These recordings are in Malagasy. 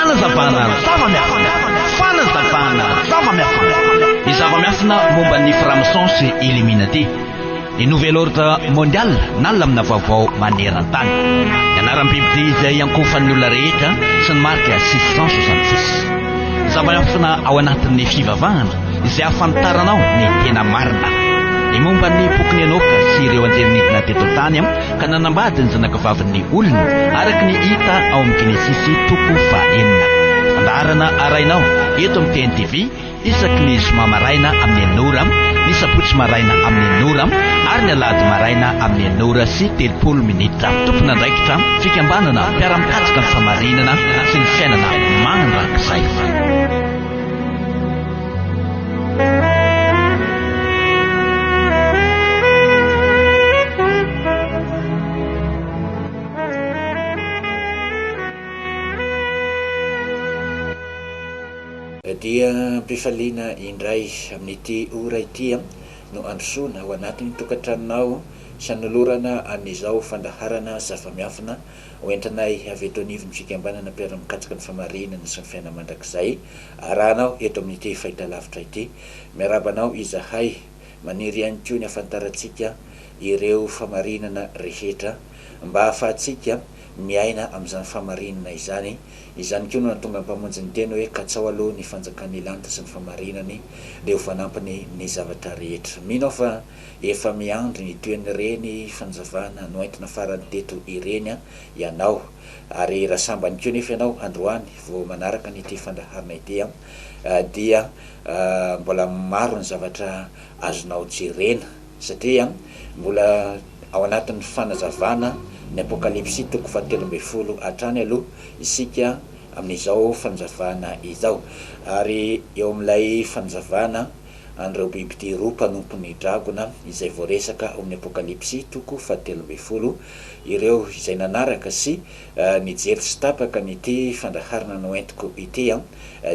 Fanazavana zava-miafina. Fanazavana zava-miafina. Ny zava-miafina momba ny franc-maçon sy Illuminati. Ny Nouvel Ordre Mondial na lamina vaovao maneran-tany. Ny anaram-bibidia izay iankohofan'ny olona rehetra sy ny marika 666. Ny zava-miafina ao anatin'ny fivavahana izay ahafantaranao ny tena marina. Ny momba ny bokin'i Enoka sy ireo anjely nidina teto an-tany ka nanambady ny zanakavavin'ny olona, araka ny hita ao amin'ny Genesisy toko fahenina. Fandaharana arahinao eto amin'ny TNTV isaky ny zoma maraina amin'ny enina ora, ny sabotsy maraina amin'ny enina ora ary ny alahady maraina amin'ny enina ora sy 30 minitra. Tompon'andraikitra, fikambanana mpiara-mikatsaka ny fahamarinana sy ny fiainana mandrakizay. Dia am-pifaliana indray amin'ity ora ity no androsoana ao anatin'ny tokantranonao sy anolorana an'izao fandaharana zava-miafina hoentinay avy eto anivon'ny fikambanana mpiara-mikatsaka ny famarinana sy ny fiainana mandrakizay arahanao eto amin'ity fahitalavitra ity. Miarahaba anao izahay. Maniry ihany koa ny hahafantarantsika ireo famarinana rehetra mba hahafahantsika miaina amin'izany famarinana izany. Izany koa no nahatonga ny Mpamonjy niteny hoe, Katsaho aloha ny fanjakan'ny lanitra sy ny famarinany, dia ho fanampiny ny zavatra rehetra. Mino aho fa efa miandry ny tohin'ireny fanazavana noentina farany teto ireny ianao. Ary raha sambany koa nefa ianao androany vao manaraka an'ity fandaharana ity dia mbola maro ny zavatra azonao jerena satria mbola ao anatin'ny fanazavana ny Apokalypsy toko fahatelo ambin'ny folo hatrany aloha isika amin'izao fanazavana izao. Ary eo amin'ilay fanazavana an'ireo bibidia roa mpanompon'ny dragona izay voaresaka ao amin'ny Apokalypsy toko fahatelo ambin'ny folo, ireo izay nanaraka sy nijery tsy tapaka an'ity fandaharana noentiko ity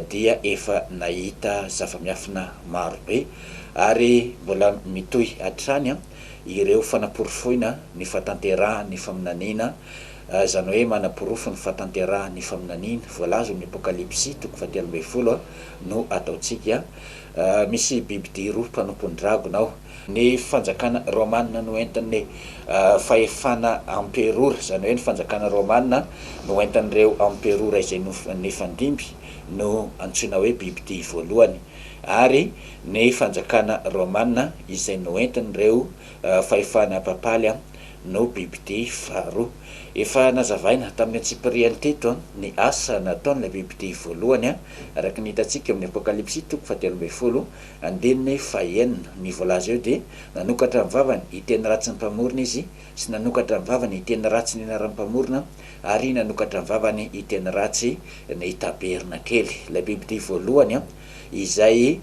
dia efa nahita zava-miafina maro be ary mbola mitohy hatrany ireo fanaporofoina ny fahatanterahan'ny faminaniana, izany hoe manaporofo ny fahatanterahan'ny faminaniana voalaza ao amin'ny Apokalypsy toko fahatelo ambin'ny folo no ataontsika. Misy bibidia roa mpanompon'ny dragona ao. Ny fanjakana romana noentin'ny fahefana amperora, izany hoe ny fanjakana romana noentin'ireo amperora izay nifandimby no antsoina hoe bibidia voalohany, ary ny fanjakana romana izay noentin'ireo fahefana papaly no bibidia faharoa. Efa nazavaina tamin'ny antsipiriany teto ny asa nataon'ilay bibidia voalohany, araka ny hitantsika eo amin'ny Apokalypsy toko fahatelo ambin'ny folo andininy fahenina. Ny voalaza eo dia, Nanokatra ny vavany hiteny ratsy ny Mpamorona izy, sy nanokatra ny vavany hiteny ratsy ny anaran'ny Mpamorona, ary nanokatra ny vavany hiteny ratsy ny tabernakely. Ilay bibidia voalohany izay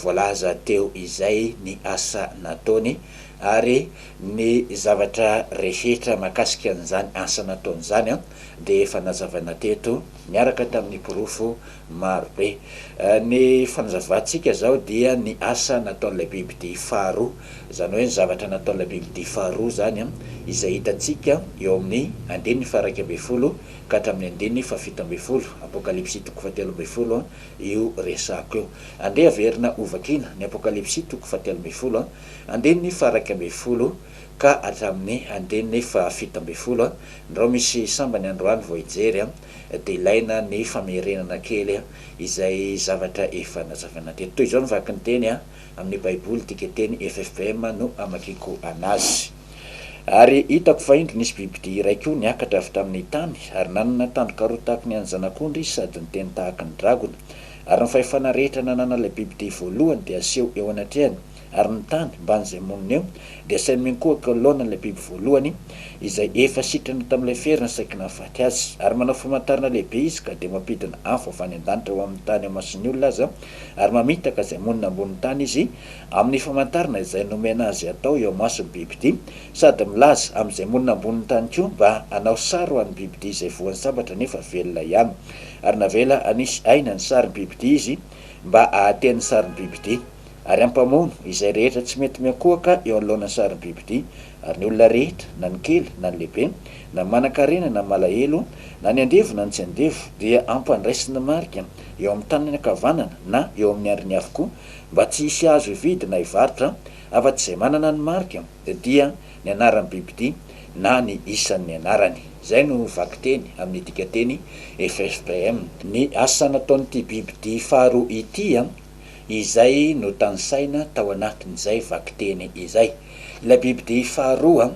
voalaza teo izay ny asa nataony, ary ny zavatra rehetra mahakasika an'izany asa nataony izany dia efa nazavaina teto niaraka tamin'ny porofo maro be. Ny fanazavantsika izao dia ny asa nataon'ilay bibidia faharoa, izany hoe ny zavatra nataon'ilay bibidia faharoa izany izay hitantsika eo amin'ny andininy faha-11 ka hatramin'ny andininy faha-17, Apokalypsy toko fahatelo ambin'ny folo io resahako io. Andeha averina hovakiana ny Apokalypsy toko fahatelo ambin'ny folo, andininy faha-11 ka hatramin'ny andininy faha-17, ndrao misy sambany androany vao hijery dia ilaina ny famerenana kely izay zavatra efa nazavaina teto. Toy izao ny vaky ny teny amin'ny Baiboly dikateny ffpm no amakiako anazy. Ary hitako fa indro nisy bibidia iray koa niakatra avy tamin'ny tany, ary nanana tandroka roa tahaky ny an'ny zanak'ondry izy sady niteny tahaky ny dragona. Ary ny fahefana rehetra nananan'ilay bibidia voalohany dia aseho eo anatrehany, ary ny tany, mban'izay monina eo, dia asainy miankohoka eo anoloanan'ilay biby voalohany, izay efa sitrana tamin'ilay feriny saiky nahafaty azy. Ary manao famantarana lehibe izy, ka dia mampidina afo avy any an-danitra ho amin'ny tany eo imason'ny olona aza, ary mamitaka izay monina ambonin'ny tany izy, amin'ny famantarana izay nomena azy hatao eo imason'ny bibidia, sady milaza amin'izay monina ambonin'ny tany koa mba hanao sary ho an'ny bibidia izay voan'ny sabatra nefa velona ihany. Ary navela hanisy aina ny sarin'ny bibidia izy, mba hahateny sarin'ny bibidia. Ary hampamono izay rehetra tsy mety miankohoka eo anoloanan'ny sarin'ny bibidia, ary ny olona rehetra, na ny kely na ny lehibe, na ny manankarena na ny malahelo, na ny andevo na ny tsy andevo, dia hampandraisina marika eo amin'ny tanany ankavanana na eo amin'ny handriny avokoa, mba tsy hisy azo hividy na hivarotra, afa-tsy izay manana ny marika, dia ny anaran'ny bibidia na ny isan'ny anarany. Izay no vakiteny amin'ny dikanteny FFPM. Ny asa nataon'ity bibidia faharoa ity izay notanisaina tao anatin'izay vakiteny izay. Ilay bibidia faharoa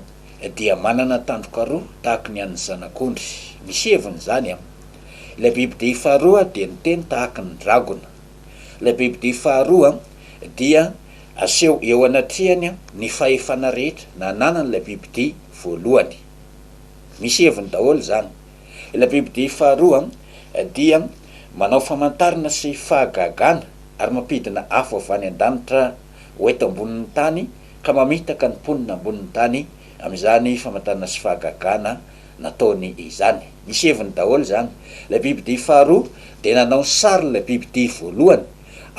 dia manana tandroka roa tahaky ny an'ny zanak'ondry. Misy heviny izany. Ilay bibidia faharoa dia niteny tahaky ny dragona. Ilay bibidia faharoa dia aseho eo anatrehany ny fahefana rehetra nananan'ilay bibidia voalohany. Misy heviny daholo izany. Ilay bibidia faharoa dia manao famantarana sy fahagagana ary mampidina afo avy any an-danitra ho eto ambonin'ny tany ka mamitaka ny mponina ambonin'ny tany amin'izany famantarana sy fahagagana nataony izany. Misy heviny daholo izany. Ilay bibidia faharoa dia nanao ny sarin'ilay bibidia voalohany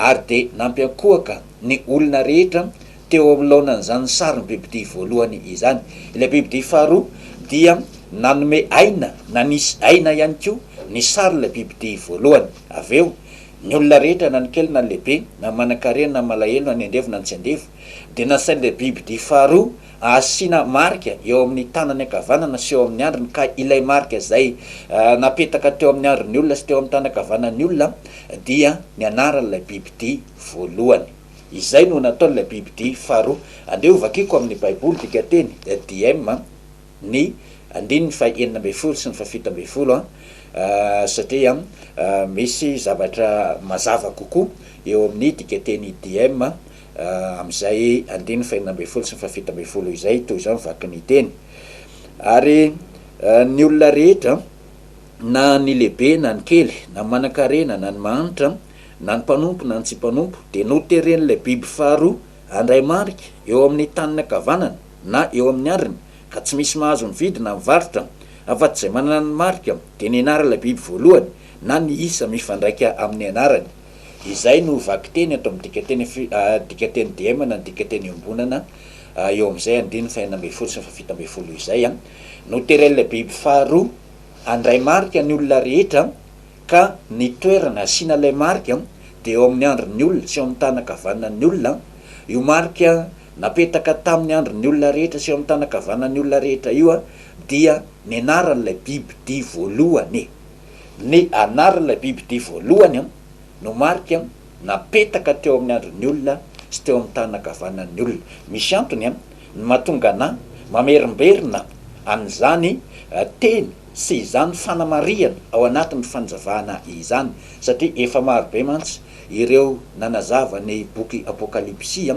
ary dia nampiankohoka ny olona rehetra teo amin'ny laonan'izany sarin'ny bibidia voalohany izany. Ilay bibidia faharoa dia nanome aina na nisy aina ihany koa ny sarin'ilay bibidia voalohany. Avy eo, ny olona rehetra na ny kely na ny lehibe, na ny manankarena na ny malahelo na ny andevo na ny tsy andevo, dia nasain'ilay bibidia faharoa asiana marika eo amin'ny tanany ankavanana sy eo amin'ny handriny, ka ilay marika izay napetaka teo amin'ny handrin'ny olona sy teo amin'ny tanany ankavanan'ny olona dia ny anaran'ilay bibidia voalohany. Izay no nataon'ilay bibidia faharoa. Andeha hovakiko amin'ny Baiboly dikanteny, DM, ny andininy faha-16 sy ny faha-17, satria misy zavatra mazava kokoa eo amin'ny dikanteny DM amin'izay andininy fahenina ambin'ny folo sy ny fahafito ambin'ny folo izay, toy izao ny vakin'ny teny, Ary ny olona rehetra, na ny lehibe na ny kely, na ny manankarena na ny mahantra, na ny mpanompo na ny tsy mpanompo, dia noteren'ilay biby faharoa handray marika eo amin'ny tanany ankavanana na eo amin'ny handriny, ka tsy misy mahazo mividy na mivarotra, afa-tsy izay manana ny marika, dia ny anaran'ilay biby voalohany, na ny isa mifandraika amin'ny anarany. Izay no vakiteny ato amin'ny dikanteny dikanteny DM na ny dikanteny iombonana eo amin'izay andininy fahenina ambin'ny folo sy ny fahafito ambin'ny folo izay. Noteren'ilay biby faharoa handray marika ny olona rehetra ka ny toerana asiana ilay marika dia eo amin'ny andrin'ny olona sy eo amin'ny tanan-kavanan'ny olona. Io marika napetaka tamin'ny andrin'ny olona rehetra sy eo amin'ny tanan-kavanan'ny olona rehetra io dia ny anaran'ilay bibidia voalohany. Ny anaran'ilay bibidia voalohany no marika napetaka teo amin'ny andron'ny olona sy teo amin'ny tanan-kavanan'ny olona. Misy antony ny mahatonga anà mamerimberina an'izany teny sy izany fanamarihana ao anatin'ny fanazavana izany, satria efa marobe mantsy ireo nanazava ny boky Apokalypsy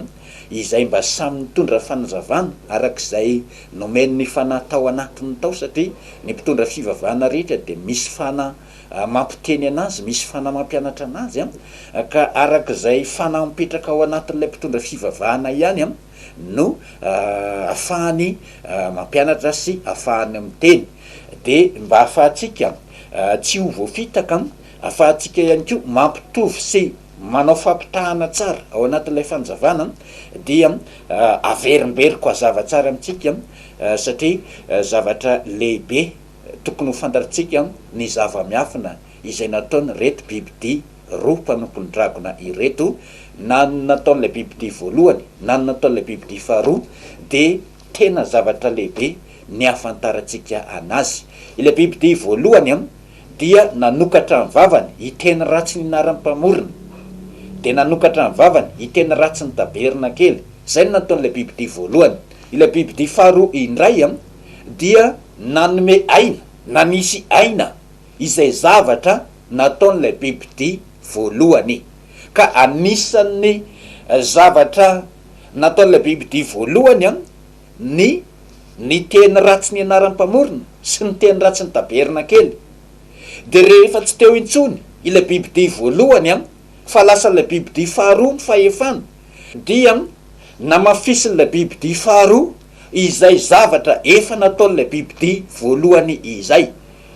izay mba samy nitondra fanazavana araka izay nomen'ny Fanahy tao anatiny tao, satria ny mpitondra fivavahana rehetra dia misy fanahy mampiteny anazy, misy fanahy mampianatra anazy, ka araka izay fanahy mipetraka ao anatin'ilay mpitondra fivavahana ihany no ahafahany mampianatra sy ahafahany miteny. Dia mba ahafahantsika tsy ho voafitaka, ahafahantsika ihany koa mampitovy sy manao fampitahana tsara ao anatin'ilay fanazavana dia averimberiko hazava tsara amintsika satria zavatra lehibe tokony ho fantatritsika ny zava-miafina izay nataon'ireto bibidia roa mpanompon'ny dragona ireto, na ny nataon'ilay bibidia voalohany na ny nataon'ilay bibidia faharoa dia tena zavatra lehibe ny hahafantarantsika anazy. Ilay bibidia voalohany dia nanokatra ny vavany hiteny ratsy ny anaran'ny Mpamorona, dia nanokatra ny vavany hiteny ratsy ny tabernakely. Izay no nataon'ilay bibidia voalohany. Ilay bibidia faharoa indray dia nanome aina, nanisy aina izay zavatra nataon'ilay bibidia voalohany. Ka anisan'ny zavatra nataon'ilay bibidia voalohany ny niteny ratsy ny anaran'ny Mpamorona sy niteny ratsy ny tabernakely. Dia rehefa tsy teo intsony ilay bibidia voalohany an, fa lasan'ilay bibidia faharoa ny fahefana, dia namafisin'ilay bibidia faharoa izay zavatra efa nataon'ilay bibidia voalohany izay.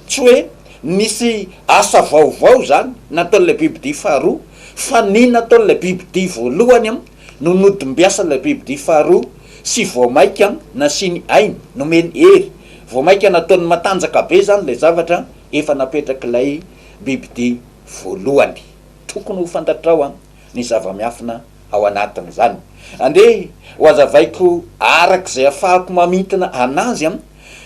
Tsy hoe nisy asa vaovao izany nataon'ilay bibidia faharoa, fa ny nataon'ilay bibidia voalohany an, no nodimbiasan'ilay bibidia faharoa sy vao maika nasiany aina, nomeny hery, vao maika nataony matanjaka be izany ilay zavatra efa napetrak'ilay bibidia voalohany. Tokony ho fantatrao ny zava-miafina ao anatin'izany. Andeha ho hazavaiko araka izay afahako mamintina anazy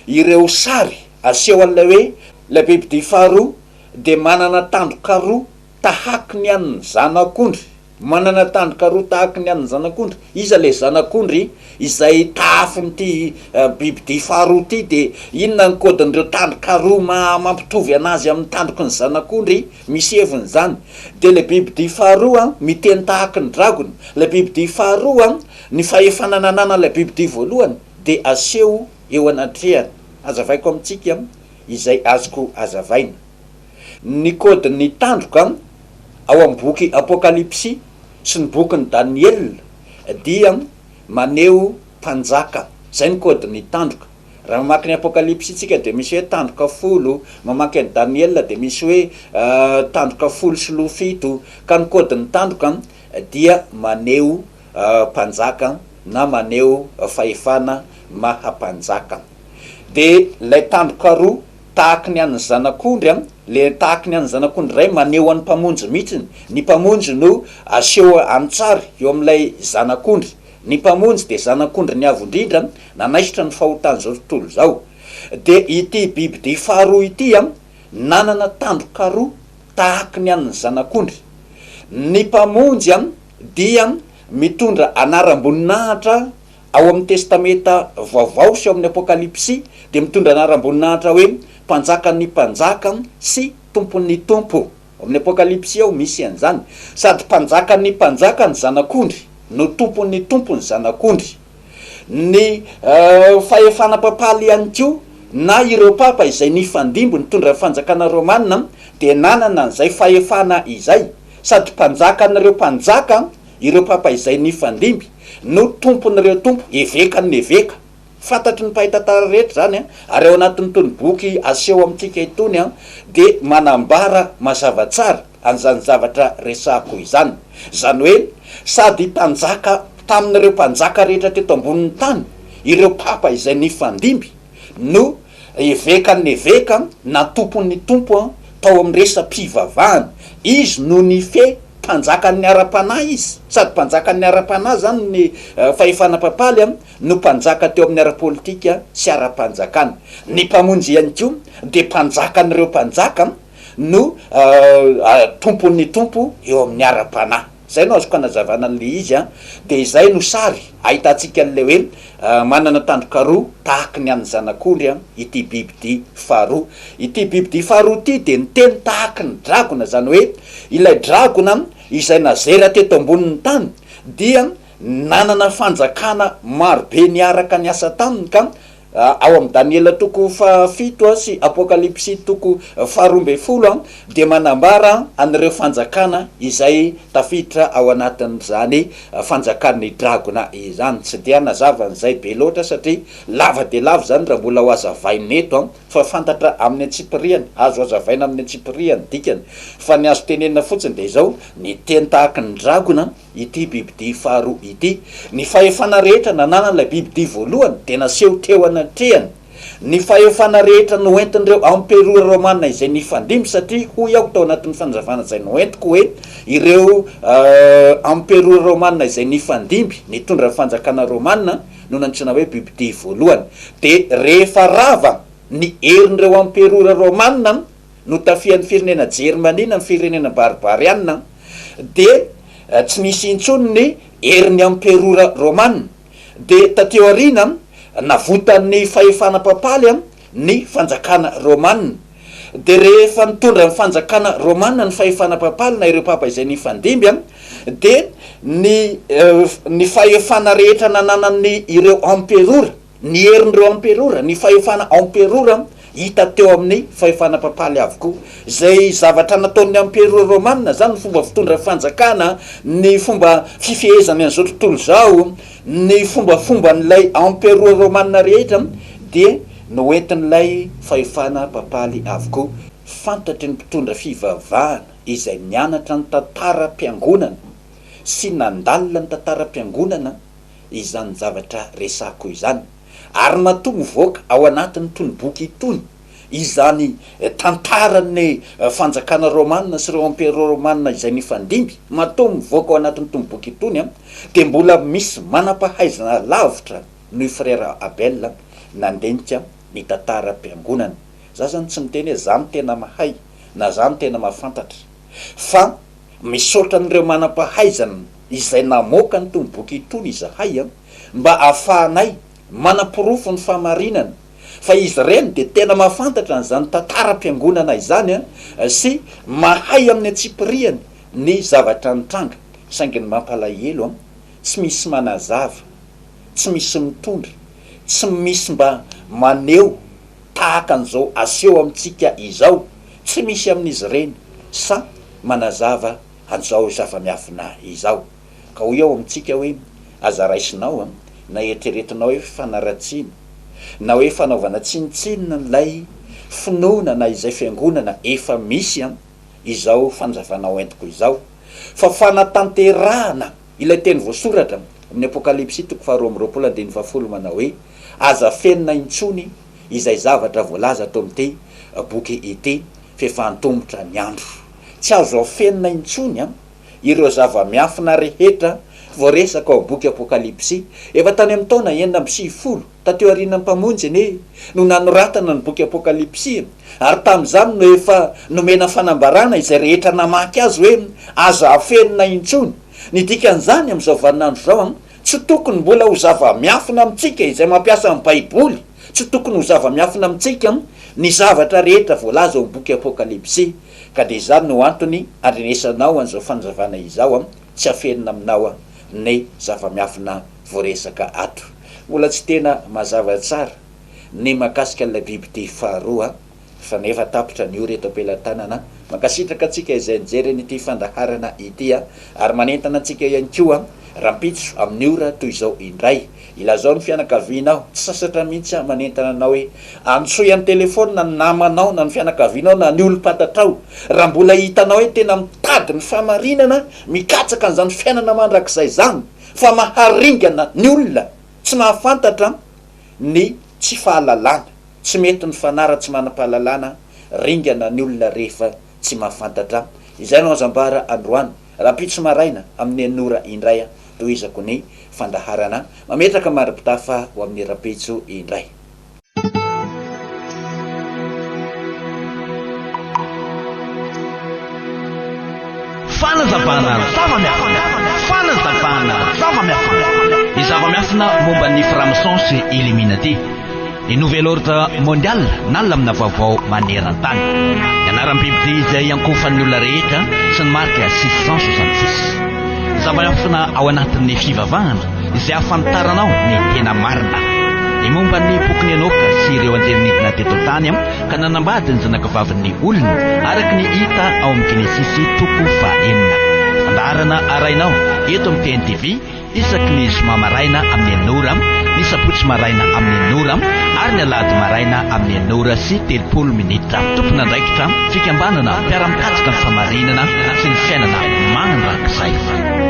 ireo sary aseho an'ilay hoe ilay bibidia faharoa dia manana tandroka roa tahaky ny an'ny zanak'ondry. Manana tandroka roa tahaky ny an'ny zanak'ondry. Iza ilay zanak'ondry izay tahafin'ity bibidia faharoa ity? Dia inona ny kaodin'ireo tandroka roa maha mampitovy anazy amin'ny tandroky ny zanak'ondry? Misy heviny izany. Dia ilay bibidia faharoa miteny tahaky ny dragona. Ilay bibidia faharoa, ny fahefana nananan'ilay bibidia voalohany dia aseho eo anatrehany. Hazavaiko amintsika izay azoko hazavaina. Ny kaodin'ny tandroka ao amin'ny boky Apokalypsy sy ny bokin'i Daniela dia maneho mpanjaka. Izay ny kaodin'ny tandroka. Raha mamaky ny Apokalypsy isika dia misy hoe tandroka folo, mamaky an'i Daniela dia misy hoe tandroka folo sy loha fito. Ka ny kaodin'ny tandroka dia maneho mpanjaka na maneho fahefana maha mpanjaka. Dia ilay tandroka roa Tahaky ny an'ny zanak'ondry an, le tahaky ny an'ny zanak'ondry iray maneho an'ny Mpamonjy mihitsiny. Ny Mpamonjy no aseho an-tsary eo amin'ilay zanak'ondry. Ny Mpamonjy dia zanak'ondry ny Avo Indrindra nanaisotra ny fahotan'izao tontolo izao. Dia ity bibidia faharoa ity an, nanana tandroka roa tahaky ny an'ny zanak'ondry. Ny Mpamonjy an dia mitondra anaram-boninahitra Ao amin'ny Testamenta Vaovao sy ao amin'ny Apokalypsy dia mitondra anaram-boninahitra hoe Mpanjakan'ny mpanjaka sy Tompon'ny tompo. Ao amin'ny Apokalypsy ao misy an'izany. Sady Mpanjakan'ny mpanjaka ny Zanak'ondry no Tompon'ny tompo ny Zanak'ondry. Ny fahefana papaly ihany koa na ireo papa izay nifandimby nitondra ny fanjakana romana dia nanana an'izay fahefana izay. Sady Mpanjakan'ireo mpanjaka Ireo papa izay nifandimby no tompon'ireo tompo, evekan'ny eveka. Fantatry ny mpahay tantara rehetra izany, ary ao anatin'itony boky aseho amintsika itony dia manambara mazava tsara an'izany zavatra resahako izany. Izany hoe, sady mpanjaka tamin'ireo mpanjaka rehetra teto ambonin'ny tany ireo papa izay nifandimby no Evekan'ny eveka na tompon'ny tompo tao amin'ny resa-pivavahana. Izy no nifehy mpanjakan'ny ara-panahy izy. Sady mpanjakan'ny ara-panahy izany ny fahefana papaly no mpanjaka teo amin'ny ara-politika sy ara-panjakana. Ny Mpamonjy ihany koa dia mpanjakan'ireo mpanjaka no tompon'ny tompo eo amin'ny ara-panahy. Izay no azoko anazavana an'ilay izy an! Dia izay no sary ahitantsika an'ilay hoe manana tandroka roa tahaky ny an'ny zanak'ondry an, ity bibidia faharoa. Ity bibidia faharoa ity dia niteny tahaky ny dragona, izany hoe ilay dragona izay nazera teto ambonin'ny tany dia nanana fanjakana marobe niaraka niasa taminy ka Ao amin'ny Daniela toko fahafito sy Apokalypsy toko faharoambinifolo dia manambara an'ireo fanjakana izay tafiditra ao anatin'izany fanjakan'ny dragona izany. Tsy dia hanazava an'izay be loatra satria lava dia lava izany raha mbola ho hazavaina eto fa fantatra amin'ny antsipiriany, azo hazavaina amin'ny antsipiriany ny dikany. Fa ny azo tenenina fotsiny dia izao, niteny tahaky ny dragona ity bibidia faharoa ity. Ny fahefana rehetra nananan'ilay bibidia voalohany dia naseho teo anatrehany. Ny fahefana rehetra noentin'ireo amperora romana izay nifandimby, satria hoy aho tao anatin'ny fanazavana izay noentiko hoe ireo amperora romana izay nifandimby nitondra ny fanjakana romana no nantsoina hoe bibidia voalohany. Dia rehefa rava ny herin'ireo amperora romana, notafihan'ny firenena Jermania na ny firenena Barbariana dia tsy nisy intsony ny herin'ny amperora Romana. Dia taty aoriana navotan'ny fahefana papaly ny fanjakana Romana. Dia rehefa nitondra ny fanjakana Romana ny fahefana papaly na ireo papa izay nifandimby dia ny ny fahefana rehetra nananan'ny ireo amperora Ny herin'ireo amperora, ny fahefana amperora hita teo amin'ny fahefana papaly avokoa. Izay zavatra nataon'ny amperora romana izany, ny fomba fitondra fanjakana, ny fomba fifehezany an'izao tontolo izao, ny fombafomban'ilay amperora romana rehetra dia noentin'ilay fahefana papaly avokoa. Fantatry ny mpitondra fivavahana izay nianatra ny tantaram-piangonana. sy nandalina ny tantaram-piangonana izany zavatra resahako izany. Ary matoa mivoaka ao anatin'itony boky itony izany tantaran'ny fanjakana romana sy ireo empereur romana izay nifandimby, matoa mivoaka ao anatin'itony boky itony dia mbola misy manam-pahaizana lavitra noho i Frère Abel nandinika ny tantaram-piangonana. Za zany tsy miteny hoe za no tena mahay na za no tena mahafantatra fa misaotra an'ireo manam-pahaizana izay namoaka an'itony boky itony izahay mba ahafahanay manaporofo ny fahamarinana fa izy ireny dia tena mahafantatra an'izany tantaram-piangonana izany sy mahay amin'ny antsipiriany ny zavatra nitranga saingy ny mampalahelo tsy misy manazava, tsy misy mitondra, tsy misy mba maneho tahaka an'izao aseho amintsika izao, tsy misy amin'izy ireny sa manazava an'izao zava-miafina izao. Ka hoy aho amintsika hoe, aza raisinao an, na eritreretinao hoe fanaratsiana, na hoe fanaovana tsinontsinona an'ilay finoana na izay fiangonana efa misy an, izao fanazavana hoentiko izao, fa fanatanterahana ilay teny voasoratra amin'ny Apokalypsy toko faharoa amby roapolo andininy fahafolo manao hoe, Aza afenina intsony izay zavatra voalaza ato amin'ity boky ity, f'efa antomotra ny andro. Tsy azo afenina intsony an, ireo zava-miafina rehetra voaresaka ao boky Apokalypsy. Efa tany amin'ny taona 96 taty aorian'ny Mpamonjy anie no nanoratana ny boky Apokalypsy, ary tamin'izany no efa nomena fanambarana izay rehetra namaky azy hoe aza afenina intsony. Ny dikan'izany amin'izao vaninandro izao an, tsy tokony mbola ho zava-miafina amintsika izay mampiasa ny Baiboly, tsy tokony ho zava-miafina amintsika ny zavatra rehetra voalaza ao amin'ny boky Apokalypsy. Ka dia izany no antony andrenesanao an'izao fanazavana izao an, tsy afenina aminao ny zava-miafina voaresaka ato. Mbola tsy tena mazava tsara ny mahakasika an'ilay bibidia faharoa fa nefa tapitra ny ora eto am-pelatanana. Mankasitraka antsika izay nijery an'ity fandaharana ity ary manentana antsika ihany koa rahampitso amin'ny ora toy izao indray. Ilazao ny fianakavianao, tsy sasatra mihitsy aho manentana anao hoe antsoy an-telefaonina ny namanao na ny fianakavianao na ny olom-pantatrao raha mbola hitanao hoe tena mitady ny fahamarinana, mikatsaka an'izany fiainana mandrakizay izany fa maharingana ny olona tsy mahafantatra ny tsy fahalalana, tsy mety ny fanara tsy manam-pahalalana, ringana ny olona rehefa tsy mahafantatra. Izay no azo ambara androany. Rahampitso maraina amin'ny enina ora indray tohizako ny fandaharana. Mametraka mari-pitafa ho amin'ny rahampitso indray. Fanazavana zava-miafina, fanazavana zava-miafina, ny zava-miafina momba ny franc-maçon sy Illuminati. Ny Nouvel Ordre Mondial na lamina vaovao maneran-tany. Ny anaram-bibidia izay iankohofan'ny olona rehetra sy ny marika 666. Zava-miafina ao anatin'ny fivavahana izay ahafantaranao ny tena marina. Ny momba ny bokin'i Enoka sy ireo anjely nidina teto an-tany ka nanambady ny zanakavavin'ny olona, araka ny hita ao amin'ny Genesisy toko fahenina. Fandaharana arahinao eto amin'ny TNTV Isaky ny zoma maraina amin'ny enina ora, ny sabotsy maraina amin'ny enina ora ary ny alahady maraina amin'ny enina ora sy 30 minitra. Tompon'andraikitra, fikambanana mpiara-mikatsaka ny fahamarinana sy ny fiainana mandrakizay.